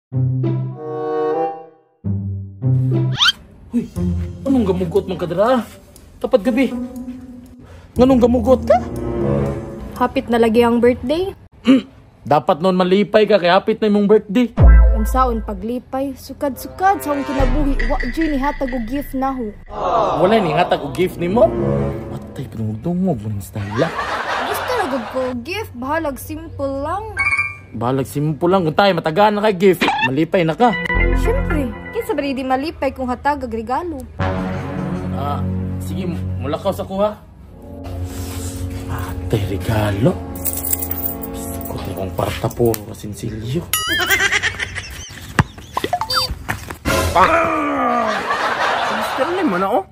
Uy, anong gamugot man kadra? Tapat gabi. Nganong gamugot ka? Hapit na lagi ang birthday. Dapat noon malipay ka kay hapit na imong birthday. Unsaon paglipay, sukad-sukad sa akong kinabuhi, wa jud ni hatag og gift naho. Wala ni hatag og gift nimo? Atay pinugdungog mo ning style. Gusto ra gud ko og gift, bahalag simple lang. Bahalag simple lang kung tayo matagaan na kay gift, malipay na ka. Syempre, kinsa ba di malipay kung hatag og regalo? Sige, mulakaw sa kuha. Atay regalo. Kuti kong parta puro sinsilyo. Mr. Lim, ano oh?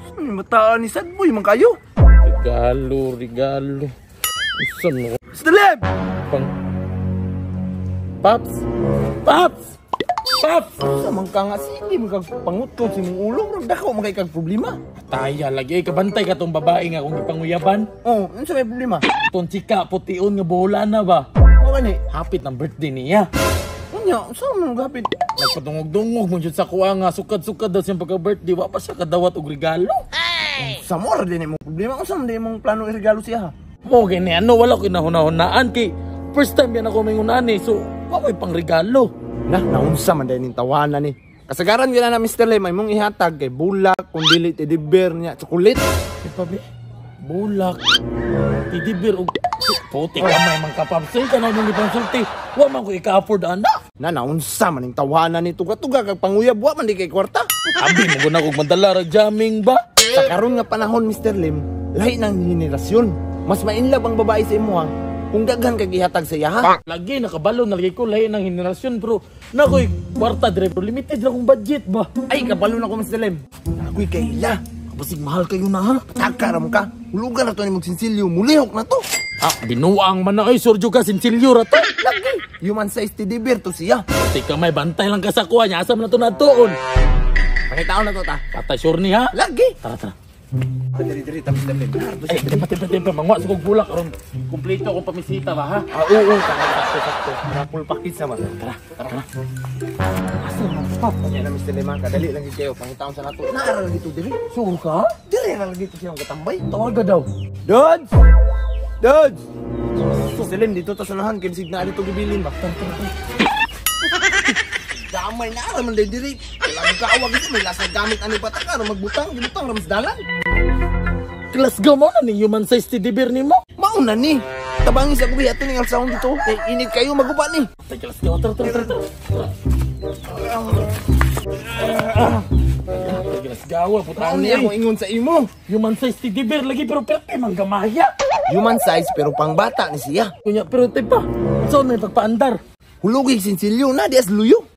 Saan yung bataan ni Sadboy man kayo? Regalo, regalo. Saan mo? Mr. Lim! Pang... Paps! Paps! Paps! Sa man ka nga, sige man kag pangutod sa imong ulo, murag dako man kay kag problema. Taya lagi, kabantay ka tong babae nga kung gipanguyaban. Oh, unsa may problema? Tong chika putiun nga bola na ba? Mao gani? Hapit ang birthday niya. Unya, unsa man gapit? Nagpadungog-dungog mo jud sa kuha nga sukad-sukad daw siyang pagka-birthday, wa pa siya kadawat og regalo. Sa mo ra din imong problema, unsa man din imong plano iregalo siya? Mo gani ano, wala ko hinahuna-hunaan kay first time yan ako mingunan eh, so wa ko'y pangregalo. Na, naunsa man din ning tawanan ni. Kasagaran gyud na Mr. Lim, ay mong ihatag kay bulak, kung dili teddy bear niya, chocolate. Di pa be? Bulak, teddy bear og puti kamay man ka Paps. Ay kanay mong gipansulti. Wa man ko ika-afford ana. Na, naunsa man ning tawanan ni tuga-tuga kag panguyab wa man di kay kwarta. Abi mo gud na kog madala ra jamming ba? Sa karon nga panahon Mr. Lim, lahi ng henerasyon. Mas mainlove ang babae sa imuha kung daghan kag ihatag sa iya ha. Lagi nakabalo na lagi ko lahi ng henerasyon bro. Nakoy kwarta dire bro, limited ra kong budget ba. Ay kabalo na ko Mr. Lim. Ako'y kaila. Basig mahal kayo na ha. Taka ra mo ka. Hulugan ra to ni magsinsilyo, mulihok na to. Ah, binuang man na ay surjo ka sinsilyo ra to. Lagi. Human size teddy bear to siya. Tika may bantay lang ka sa kuha niya, asa man na to natuon. Pakitaon na to ta. Patay sure ni ha. Lagi. Tara tara. Diri diri ta Mr. Lim. Ay, tempa tempa tempa mangwa sa kog bulak aron kumpleto akong pamisita ba ha. Ah, oo, sakto sakto. Para full package sama. Tara, tara. Asa man pap? Yan na Mr. Lim, kadali lang gid kayo pangitaon sa nato. Naara lang dito diri. Sure ka? Diri ra lang dito siyang katambay. Tawaga daw. Dudes! Dudes! Mr. Lim, dito ta sanahan kay bisig na dito gibilin ba. Tara, tara, tara. Damay na ara man diri. Wala kaawa gid may lasa gamit ani bata ka magbutang, gibutang ra mas dalan. Glasgow mo na ni human size teddy bear nimo. Mauna ni. Tabangin sa kubi ato ning alsahon dito. Kay init kayo maguba ni. Tay Glasgow, tara tara tara. Glasgow, putang ni ako ingon sa imo. Human size teddy bear lagi pero perte man gamaya. Human size pero pangbata ni siya. Kunya pero te pa. So may pagpaandar. Hulugi sinsilyo na di as luyo.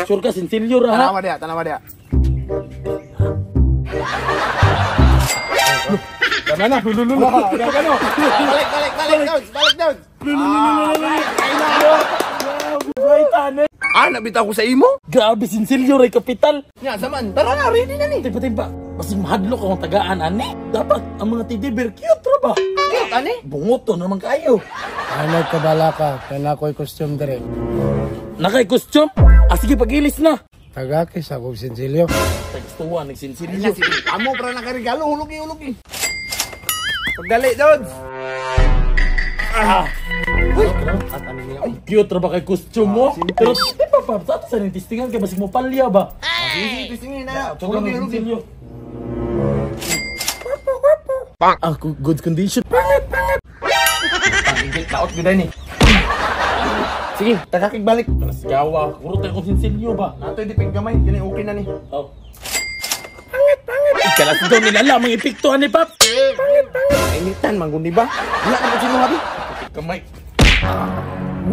Sure ka sinsilyo ra ha. Tanawa dia, tanawa dia. Tama na, lulululu. Balik, balik, balik, down, balik, down. Right, ane. Ah, nabitaw ko sa imo? Grabe, sinsilyo, ray kapital. Nya, saman, tara na, ready na ni. Timba, timba. Basig mahadlok akong tagaan, ane. Dapat, ang mga teddy bear, cute ra ba? Cute, ane? Bungoto naman kayo. Ano, kabala ka, kaya na ako'y costume dire. Nakay costume? Ah, sige, pag-ilis na. Tagakis akong sinsilyo. Tagstuwa, nagsinsilyo. Amo, para nakaregalo, hulugi, hulugi. Pagdali, Dodds! Ah! Uy! At ano niya? Ay, cute ra ba kay costume mo? Pero, di ba, Paps? Ato sa nang testingan kay basig mo palya ba? Sige, testingin na. Tugang Hulugi, hulugi. sinsilyo. Ah, good condition. Pangit, pangit! Pangit, taot gud ni. Sige, tagakig balik. Gawa, kuro tayo kong sinsilyo ba? Nato di pig gamay, kini okay na ni. Oh. Pangit, pangit! Ikalas daw nila lamang epekto ani, Paps! Pangit, pangit! Initan, manggundi ba? Wala na po sinuhabi. Kamay.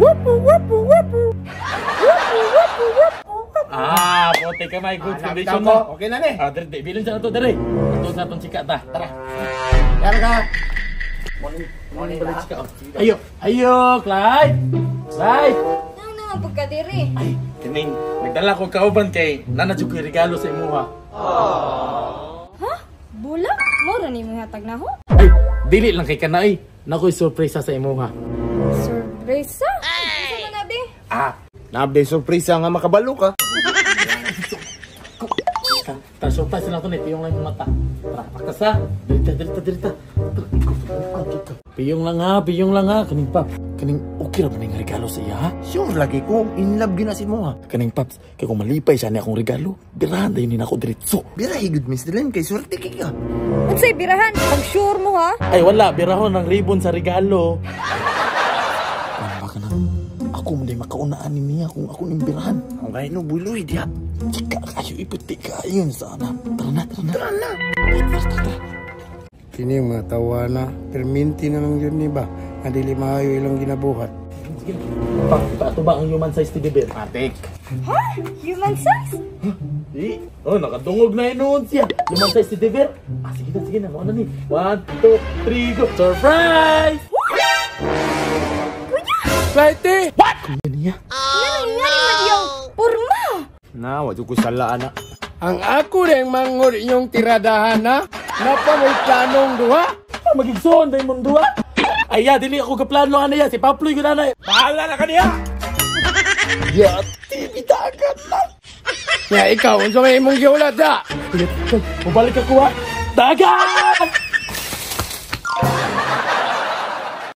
Wapo, wapo, wapo! Wapo, wapo, wapo! Ah, puti kamay, good condition na. Okay na ni. Ah, dire, bilin sa nato, dire. Ato sa atong chika ta. Tara. Yara ka. Morning, balik chika. Ayo, ayo, Clyde! Clyde! Nang naman pagkadiri. Ay, kining, nagdala ko kauban kay nana jud ko'y regalo sa imuha. Ha? Bulak? Mura ni mo hatag na ho? Ay, dili lang kay kanay. Nakoy surpresa sa imuha. Surpresa? Unsa man abi? Ah, naabday surpresa nga makabalo ka. Ta surprise na to ni piyong lang yung mata. Tara, pakas ha. Dirita, dirita, dirita. Tara, ikaw, ikaw, ikaw. Piyong lang ha, piyong lang ha. Kaning pap, kaning okay ra ba ning regalo sa iya ha? Sure lagi ko, in love gyud na si mo ha. Kaning paps, kay kung malipay siya ni akong regalo, birahan dayon ni nako diretso. Bira higud Mr. Lim kay swerte kay ka. Unsay birahan? Pag sure mo ha? Ay wala, birahon ang ribbon sa regalo. Ano ba ka na? Ako mo makaunaan ni niya kung ako ning birahan. Ang kaya no buloy diha. Chika kayo iputi kayo sana. Tara na, tara na. Tara na. Tara, tara, tara. Kini mga tawana, perminti na lang yun ni ba? Nga dili maayo ilang ginabuhat. Sige. Pak, ito ba ang human size teddy bear? Matik. Ha? Human size? Eh, oh, nakadungog na inuon siya. Human size teddy bear. Ah, sige na, sige na. Ano ni? 1, 2, 3, go. Surprise! Flighty! What? Kuya niya. Nganong nga ni man iyang porma? Na, wa jud ko sala ana. Ang ako rin mangod inyong tiradahan ha? Napa mo'y planong duha? Ah, magigsoon dahil mong duha. Ay, ya, dili ako kaplano ano ya. Si Paploy ko na na. Bahala na kaniya. Yati, bitagat na. Nga ikaw, unsa may imong giulat ha? Mabalik ako ha. Dagat!